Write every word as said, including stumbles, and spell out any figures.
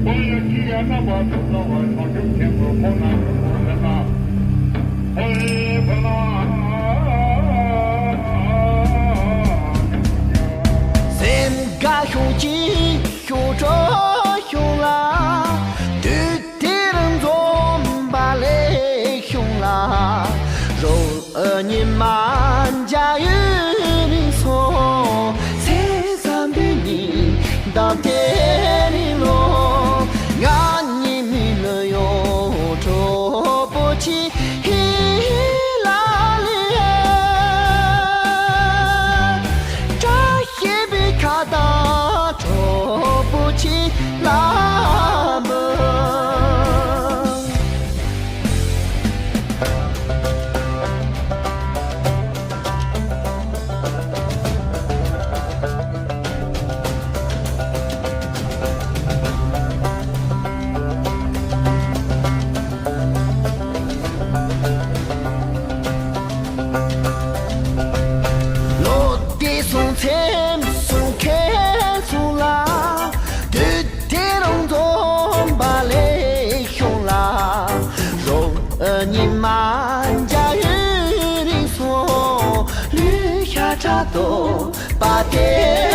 སེམས་དགའ་ཤོག་ཅིག་ཤོག་གྲོགས་ཤོག་ལ། དུས་དེར་འཛོམས་པ་ལེགས་ཤོག་ལ། རོགས་ཉི་མ་འཇའ་ཡོད་རིང་སོང་། སེམས་བསམ་པའི་ཉིན་དང་དེ་རིང་ལོ། ང་གཉིས་མི་ལ་ཡོང་གྲོགས་པོ་ཆེ་ཧི་ལ་ལི། བཀྲ་ཤིས་པའི་ཁ་བཏགས་གྲོགས་པོ་ཆེ་ལ་འབུལ། ལོ་འདི་སོང་ཚེ་སོང་ཁེ་སོང་ལ། དུས་དེ་རང་འཛོམས་པ་ལེགས་ཤོག་ལ། རོགས་ཉི་མ་འཇའ་ཡོད་རིང་སོང་། ལུས་ཤ་ཁྲག་ཐོག་པ་དེ་